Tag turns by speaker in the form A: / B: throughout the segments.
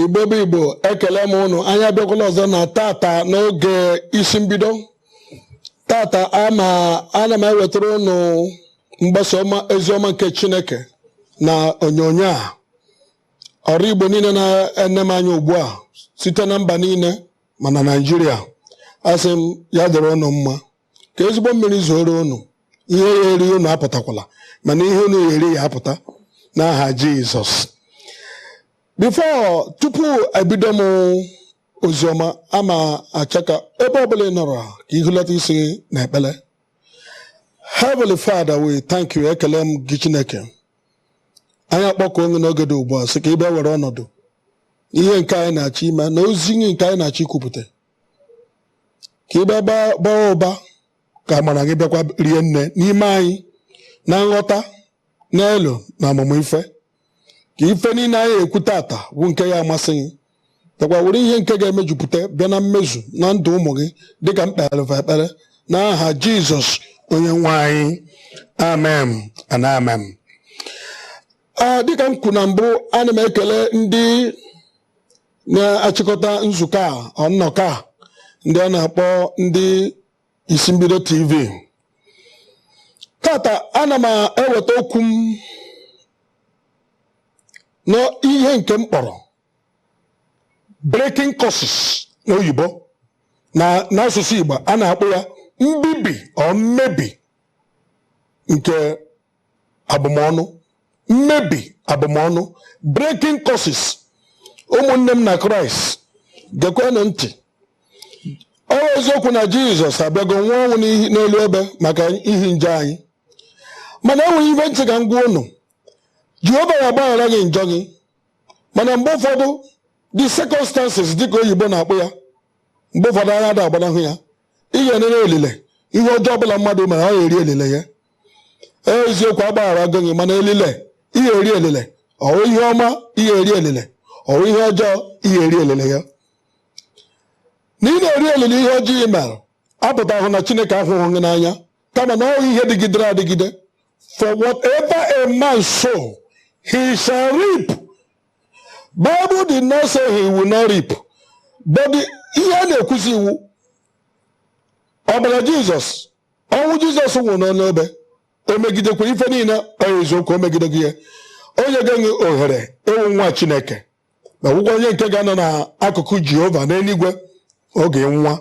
A: Igbo bụ Igbo, ekele m ụnụ. Anyị abịakwala ọzọ na tata n'oge isi mbido. Tata ama ana m ewetara ụnụ mgbasa ọma, oziọma nke Chineke na onyonyo a. Ọrụ Igbo niile na-ene m anya ugbu a site na mba niile ma na Naịjirịa, asị m ya dịrị ụnụ mma, ka ezigbo mmiri zuoro ụnụ. Ihe ya eri ụnụ apụtakwala, mana ihe ụnụ ya eri ya apụta n'aha Jizọs. Before, tupu ebido m oziọma, ama achọ ka ebe ọbụla ị nọrọ ka ihulata isi na ekpere. Heavenly Father, we thank you. Ekele m gị, Chineke. Anyị akpọkuo gị n'oge dị ugbu a, sị ka ị bịa were ọnọdụ ihe nke anyị na-achọ ime na ozi nke anyị na-achọ ikwupụta, ka ị bịa gbaa ụba, ka amara gị bịakwa rie nne n'ime anyị na nghọta n'elu na amụmụ ife, ka ife niile anyị ekwu tata bụ nke ya amasị gị, bịakwa were ihe nke ga-emejupụta bịa na mmezu na ndụ ụmụ gị, dịka mkpere ekpere n'aha Jizọs onye nwe anyị. Amen and amen. Dịka m kwuru na mbụ, ana m ekele ndị na-achịkọta nzukọ a, nnọkọ a, ndị a na-akpọ ndị Isi Mbido TV. Tata ana m eweta okwu m n'ihe nke m kpọrọ breaking curses n'oyibo, na n'asụsụ Igbo a na-akpọ ya mbibi ọ mmebi nke abụmọnụ, mmebi abụmọnụ, breaking curses. Ụmụnne m na Kraịst, gekwenụ ntị. Ọ eziokwu na Jizọs abịago nwụọ ọnwụ n'elu ebe maka ihi nje anyị, mana enweghị ife ntị ka m gwa unu. Jehova ga-agbaghara gị njọ gị, mana mgbe ụfọdụ the circumstances, dịka oyibo na-akpụ ya, mgbe ụfọdụ anya ada agbanahụ ya. Ị ga-enene elile ihe ọjọọ ọbụla mmadụ mere, ọ ga-eri elile ya. Eziokwu, agbaghara gị, mana elile ị ga-eri elile, ọwụ ihe ọma ị ga-eri elile, ọwụ ihe ọjọọ ị ga-eri elile ya. Na ị na-eri elile ihe ọjọọ ị mere apụta ahụ na Chineke ahụhụ gị n'anya, kama na ọ ihe dịgidere adịgide. For whatever a man sow, he shall reap. Bible did not say he will not reap, but ihe a na-ekwuzi iwu ọbara Jizọs, ọnwụ Jizọs nwụrụ n'obe, o megidekwa ife niile. Ọ eziokwu, o megidegị ya, onye ga-enwe ohere ịwụ nwa Chineke ma ọgwụgwọ, onye nke ga-anọ n'akụkụ Jehova n'eluigwe oge nwa.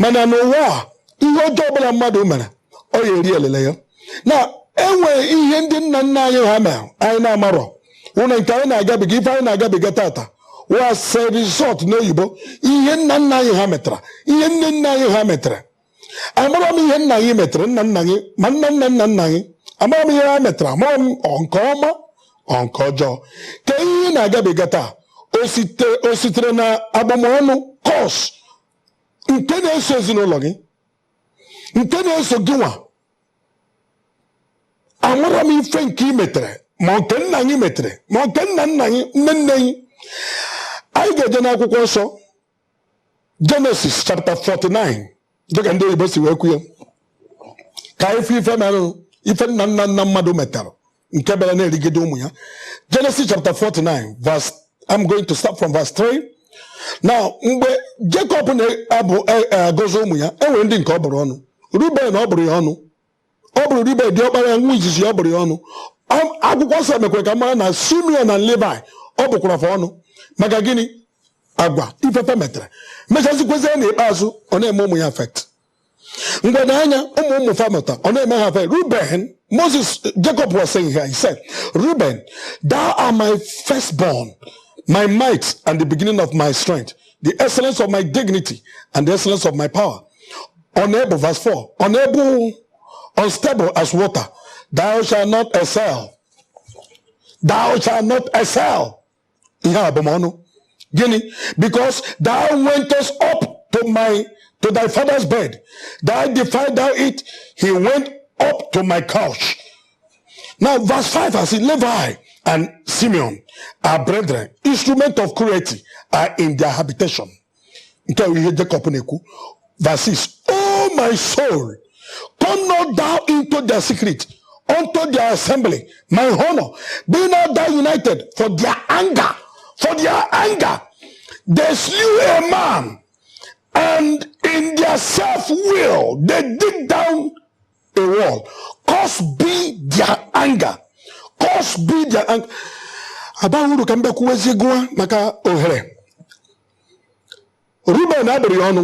A: Mana n'ụwa a, ihe ọjọọ ọbụla mmadụ mere, ọ ya eri elele ya. Na enwe ihe ndị nna nna anyị ha mere anyị na-amarọ, ụlọ nke anyị na-agabiga, ife anyị na-agabiga tata was a result n'oyibo ihe nna nna anyị ha metara, ihe nne nna anyị ha metara. Amara m ihe nna anyị metere, nna nna gị ma nna nna nna nna gị, amara m ihe ha metara, amara m ọ nke ọma ọ nke ọjọọ ka ihe ị na-agabiga taa. O sitere na agbamọnụ, curse nke na-eso ezinụlọ gị, nke na-eso gị nwa. Amara m ife nke ị metere, ma nke nna gị metere, ma nke nna nna gị, nne nne gị. Anyị ga-eje n'akwụkwọ nsọ, Genesis chapter 49, dịka ndị oyibo si wee kwu ya, ka anyị fụ ife merụ, ife nna nna nna mmadụ metara nke bịara na-erigide ụmụ ya. Genesis chapter 49 verse, I'm going to start from verse 3. Now, mgbe Jacob na-abụ agọzi ụmụ ya, e nwere ndị nke ọ bụrụ ọnụ. Ruben, ọ bụrụ ya ọnụ. Ọ bụrụ Ruben dị ọkpara ya, nwa izizi, ọ bụrụ ya ọnụ. Akwụkwọ nsọ mekwara ka mara na Simeon na Levi, ọ bụkwara fa ọnụ. Maka gịnị? Agwa ifefe metere mechazikwezie n'ikpeazụ ọ na-eme ụmụ ya affect. Ngwada anya ụmụ ụmụ famụta, ọ na-eme ha affect. Ruben, Moses, Jacob was saying here, he said, "Reuben, thou art my firstborn, my might and the beginning of my strength, the excellence of my dignity and the excellence of my power. Unable," verse 4, "unable, unstable as water, thou shalt not excel. Thou shalt not excel." Ihe a bụ m ọnụ. Gịnị? "Because thou wentest up to thy father's bed, thou defiled thou it, he went up to my couch." Now, verse 5, I see Levi and Simeon are brethren, instrument of cruelty are in their habitation. Nke a bụ ihe Jacob na-ekwu. Verse 6, "Oh my soul, come not thou into their secret, unto their assembly, my honor. Be not thou united, for their anger, For their anger they slew a man, and in their self-will they dig down a wall. Cursed be their anger. Cursed be their anger. Abaghị uru ka m bịakwuwezie gụwa maka ohere. Ruben abụrụ ya ọnụ.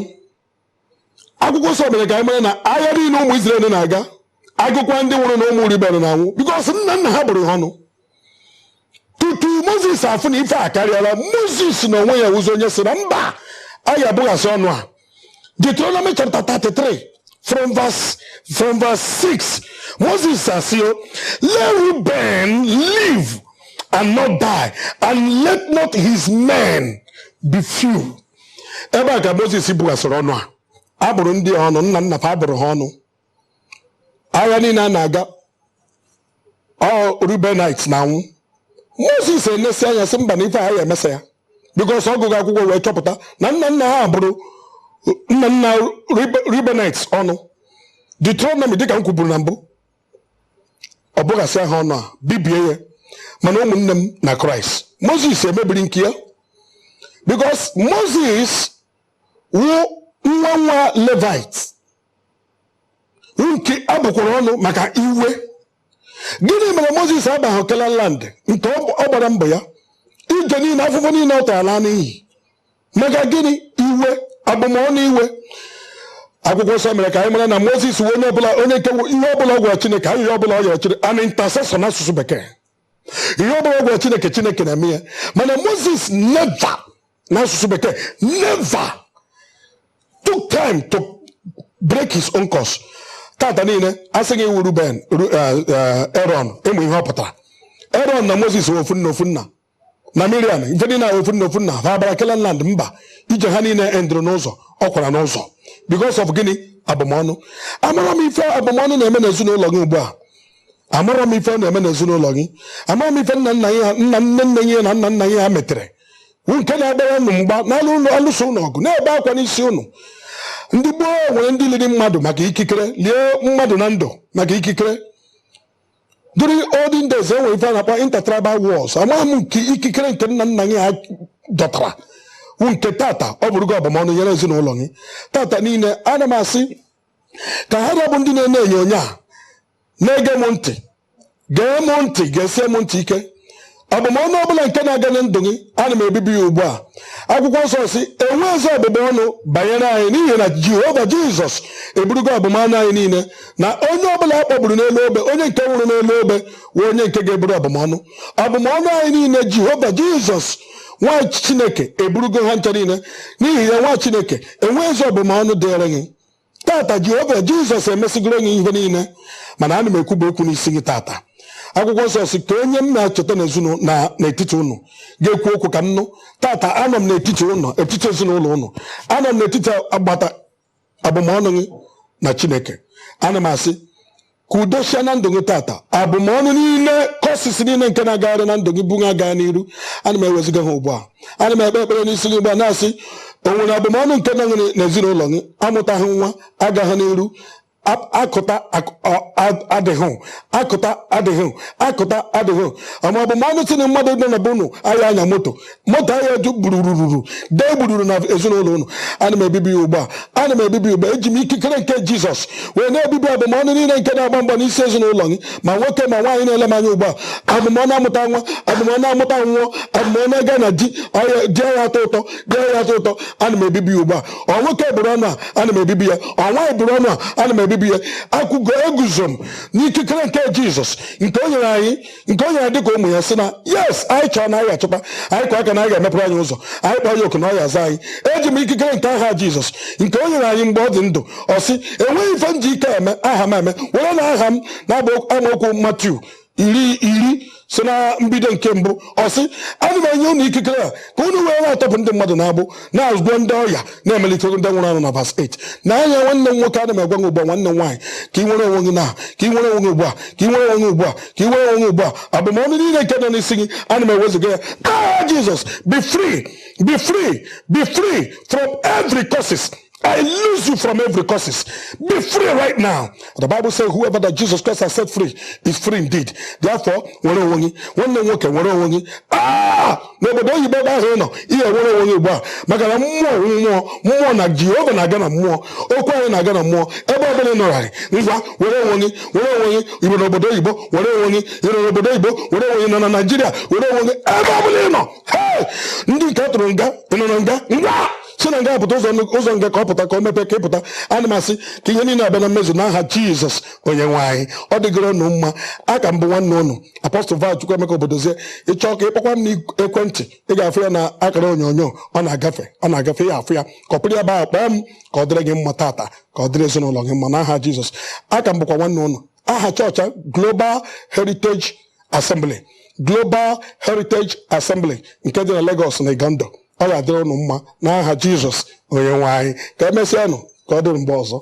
A: Akwụkwọ nsọ mere ka anyị mara na agha niile ụmụ Izrel na-aga, agụkwa ndị nwụrụ na ụmụ Ruben na-anwụ, because nna nna ha bụrụ ha ọnụ. Tutu Moses afụ na ife a karịala, Moses na onwe ya wụzi onye sị na mba, anyị abụghasị ọnụ a. Deuteronomy chapter 33 from verse 6, Moses asị o, "Let Reuben live and not die, and let not his men be few." Ebe a ka Moses bughasịrị ọnụ a abụrụ ndị ọnụ. Nna nna fa abụrụ ha ọnụ. Agha niile a na-aga, ọ Reubenites na-anwụ. Moses enesi anya sị mba, na ife a ya emesa ya, because ọ gụgụ akwụkwọ wee chọpụta na nna nna ha bụrụ nna nna Reubenites ọnụ. Deuteronomy, dịka m kwuburu na mbụ, ọ bụghasị ha ọnụ a, bibie ya. Mana ụmụnne m na Kraịst, Moses emebiri nke ya, because Moses wụ nwa nwa Levite nke abụkwara ọnụ maka iwe. Gịnị mere Moses abaghị Canaan land nke ọ gbara mbọ ya ije niile, afụfụ niile ọ tara laa n'iyi? Maka gịnị? Iwe, abụmọnụ, iwe. Akwụkwọ nsọ mere ka anyị mara na Moses wụ onye ọbụla, onye nke ihe ọbụla ọ gwara Chineke, ayịyọ ọbụla ọ yọrọ Chineke, an intercessor n'asụsụ Bekee, ihe ọbụla ọ gwara Chineke, Chineke na-eme ya. Mana Moses never, n'asụsụ Bekee, never took time to break his own curse. Tata niile asị gị iwu Ruben, Aaron, ịmụ ihe ọ pụtara. Aaron na Moses wụ ofu nna, ofu nna na Miriam, ife niile ofu nna, ofu nna. Ha bara Canaan land? Mba. Ije ha niile endụrụ n'ụzọ, ọ kwara n'ụzọ. Because of gịnị? Abụmọnụ. Amara m ife abụmọnụ na-eme n'ezinụlọ gị ugbu a. Amara m ife ọ na-eme n'ezinụlọ gị. Amara m ife nna nna ya, nna nne nne ya na nna nna ya ha metere wụ nke na-agbara ụnụ mgba n'alụ ụlọ, alụso ụnụ ọgụ, na-ebe akwa n'isi ụnụ. Ndị gboo nwere ndị liri mmadụ maka ikikere, lie mmadụ na ndụ maka ikikere. During olden days, e nwere ife a na-akpọ intertribal wars. Amaghị m nke ikikere nke nna nna gị ha dọtara wụ nke tata ọ bụrụgo ọbụmọnụ nyere ezinụlọ gị. Tata niile, ana m asị ka ha rabụ ndị na-ene onyonyo a na-ege m ntị, gee m ntị, gesie m ntị ike. Ọbụmọnụ ọbụla nke na-aga na ndụ gị, ana m ebibi ya ugbu a. Akwụkwọ nsọ si enwe ezi ọbụbụ ọnụ banyere anyị, n'ihi na Jehova Jizọs eburugo ọbụmọnụ anyị niile, na onye ọbụla a kpọgburu n'elu obe, onye nke nwụrụ n'elu obe, wee onye nke ga-eburu ọbụmọnụ anyị niile. Jehova Jizọs, nwa Chineke, eburugo ha ncha niile. N'ihi ya, nwa Chineke, enwe ezi ọbụmọnụ dịrị gị tata. Jehova Jizọs emesigoro gị ihe niile. Mana ana m ekwuba okwu n'isi gị tata. Akwụkwọ nsọ si ka onye m na-achọta n'ezinụlọ na n'etiti unu ga-ekwu okwu ka m nụ. Tata anọ m n'etiti ụnụ, etiti ezinụlọ ụnụ, anọ m n'etiti agbata abụmọnụ gị na Chineke. Ana m asị ka udo sia na ndụ gị tata. Abụmọnụ niile, curses niile nke na-agagharị na ndụ gị bụ aga n'iru, ana m eweziga ha ugbu a. Ana m ekpe ekpere n'isi gị ugbu a, na-asị o nwere abụmọnụ nke nọ n'ezinụlọ gị, amụtaghị nwa, agaghị n'iru, akụta adịghị, akụta adịghị, akụta adịghị, ama ọbụmọnụ si na mmadụ nọ na be unu ahịa anya moto, moto ahịa ju gburururu dee gbururu na ezinụlọ unu, ana m ebibi ya ugbu a. Ana m ebibi ugbu a. Eji m ikikere nke Jizọs wee na-ebibi abụmọnụ niile nke na-agba mgbọ n'isi ezinụlọ gị, ma nwoke ma nwaanyị na-ele m anya ugbu a. Abụmọnụ amụta nwa, abụmọnụ amụta nwụọ, abụmọnụ aga na di ọya, di ya atọ ụtọ, di ya atọ ụtọ, ana m ebibi ya ugbu a. Ọ nwoke bụrụ ọnụ a, ana m ebibi ya. Ọ nwaanyị bụrụ ọnụ a, ana m ebibi ya. Akwụgo eguzo m n'ikikere nke Jizọs nke o nyere anyị, nke o nyere dịka ụmụ ya, sị na yes, anyị chọọ na anyị achọta, anyị kọọ aka na anyị ga-emepere anyị ụzọ, anyị kpọọ ya oku na ọ ya aza anyị. Eji m ikikere nke aha Jizọs nke o nyere anyị mgbe ọ dị ndụ. Ọ sị enweghị ife m ji ike eme aha m eme, were na aha m na-abụ amaokwu Matiu 10 si na mbido nke mbụ. Ọ sị, ana m enye unu ikikere a ka unu wee na-atọpụ ndị mmadụ na-agbụ, na-azụgwọ ndị ọya, na-emelite ndị nwụrụ anwụ, na verse 8. Na anya, nwanne m nwoke, ana m agwa gị ugbu a, nwanne m nwaanyị, ka ị nwere onwe gị na ka ị nwere onwe gị ugbu a, ka ị nwere onwe gị ugbu a, ka ị nwere onwe gị ugbu a. Abụmọnụ niile nke nọ n'isi gị, ana m ewezuga ya. Ah, Jesus, be free, be free, be free from every curses. I loose you from every curses. Be free right now. The Bible says, whoever that Jesus Christ has set free is free indeed. Therefore, nwere onwe gị, nwanne m nwoke, nwere onwe gị. Ah! N'obodo oyibo ebe ahụ ị nọ, ihe nwere onwe gị ugbu a. Maka na mmụọ wụ mmụọ, mmụọ na Jehova na-aga na mmụọ, okwu anyị na-aga na mmụọ, ebe ọ bụla ị nọgharị, ngwa were onwe gị, were onwe gị, ị nọ n'obodo oyibo, were onwe gị, ị nọ n'obodo oyibo, were onwe gị, nọ na Naijiria, were onwe gị, ebe ọ bụla ị nọ. Hey! Ndị nke a tụrụ nga, ị nọ na nga, ngwa! Si na nga pụta ụzọ ụzọ nga ka ọ pụta ka ọ mepee ka ị pụta. Ana m asị ka ihe niile abịa na mmezu n'aha Jizọs onye nwe anyị. Ọ dịgoro unu mma. Aka mbụ nwanne unu, Apostle Val Chukwuemeka Obodozie. Ịchọọ ka ịkpọkwa m n'ekwentị, ị ga-afụ ya na akara onyonyo ọ na-agafe, ọ na-agafe, ya afụ ya ka ọ pụrụ ebe ahụ, kpọọ m ka ọ dịrị gị mma tata, ka ọ dịrị ezinụlọ gị mma n'aha Jizọs. Aka m bụkwa nwanne unu. Aha chọọchị, Global Heritage Assembly, Global Heritage Assembly nke dị na Lagos na Igando. Ọ ga-adịrị unu mma n'aha Jizọs onye nwe anyị. Ka emesịanụ, ka ọ dịrị mgbe ọzọ.